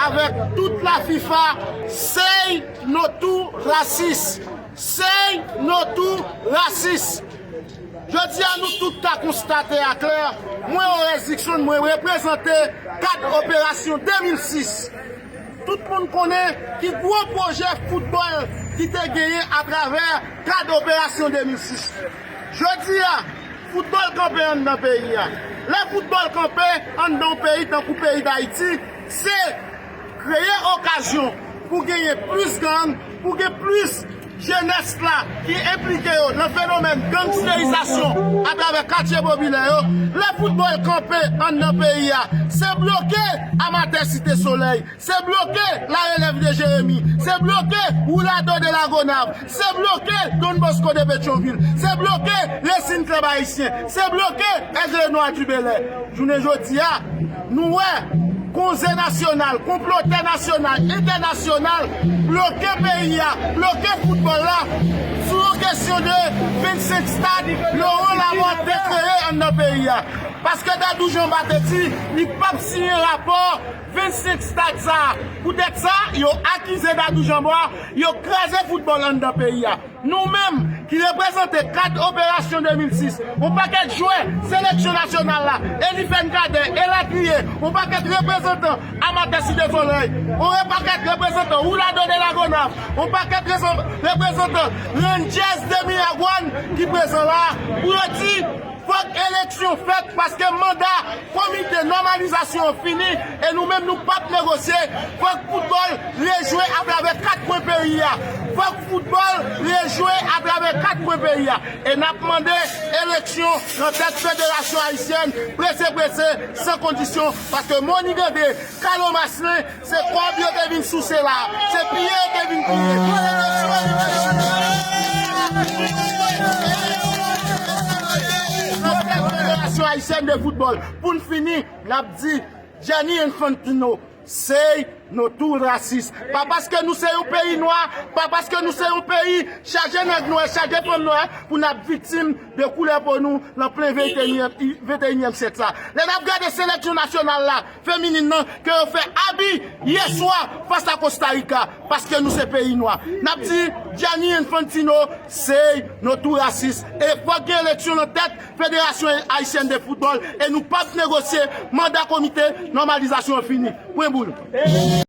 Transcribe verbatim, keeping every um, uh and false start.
Avèk tout la FIFA, say no to rasis. Say no to rasis. Jodi a, nou tout ka konstate aklè, mwen, Oreste Dickson, mwen reprezante kad operasyon de mil sis. Tout moun konnen ki gwo pwojè foutbòl ki te genyen atravè kad operasyon de mil sis. Jodi a, foutbòl kanpe anndan peyi a. Lè foutbòl kanpe anndan yon peyi tankou peyi Dayiti, se kreye okazyon pou genyen plis gang, pou gen plis jenès la ki enplike yo nan fenomèn gangsterizasyon atravè katye popilè yo. Lè foutbòl kanpe anndan peyi a, se bloke amatè Site Solèy, se bloke La Relève de Jérémie, se bloke Roulado de la Gonâve, se bloke Don Bosco de Pétion-Ville, se bloke Racing Club Haïtien, se bloke Aigle Noir du Bel Air. Jounen jodi a, nou wè konze nasyonal, konplotè nasyonal, entènasyonal bloke peyi a, bloke foutbòl la sou yon kesyon de vennsenk stad Laurent Lamothe te kreye anndan peyi a. Paske Dadou Jean Bart te di li p ap siyen rapò vennsenk stad sa a. Poutèt sa, yo akize Dadou Jean Bart, yo kraze foutbòl anndan peyi a. Nou menm ki reprezante kad operasyon de mil sis, yon pakèt jwè seleksyon nasyonal la, Elifen Cadet, elatriye, yon pakèt reprezantan amatè Site Solèy, yon pakèt reprezantan Roulado de la Gonâve, yon pakèt rezon- reprezantan Rangers de Miragwàn ki prezan la pou yo di fòk eleksyon fèt paske manda komite nòmalizasyon an fini e nou menm nou p ap negosye. Fòk foutbòl rejwe atravè kat kwen peyi a. Fòk foutbòl rejwe atravè kat kwen peyi a. E n ap mande eleksyon nan tèt Federasyon Ayisyèn prese prese, san kondisyon, paske Moni Gande, Kalo Maslin, se kòb yo te vin souse la. Se piye yo te vin piye. Nan tèt Federasyon Ayisyèn de Foutbòl. Pou n fini, n ap di Gianni Infantino, say no to rasis. Pa paske nou se yon peyi nwa, pa paske nou se yon peyi chaje nèg nwè, chaje fanm nwè, pou n ap viktim de koulè po nou nan plen venteyinyèm, venteyinyèm syèk sa. Lè n ap gade seleksyon nasyonal la, feminin nan, ke yo fè abi yè swa fas a Costa Rica, paske nou se peyi nwa. N ap di Gianni Infantino, say no to rasis. E fòk gen eleksyon nan tèt Federasyon Ayisyèn de Foutbòl, e nou p ap negosye, manda komite nòmalizasyon an fini. Pwen boul.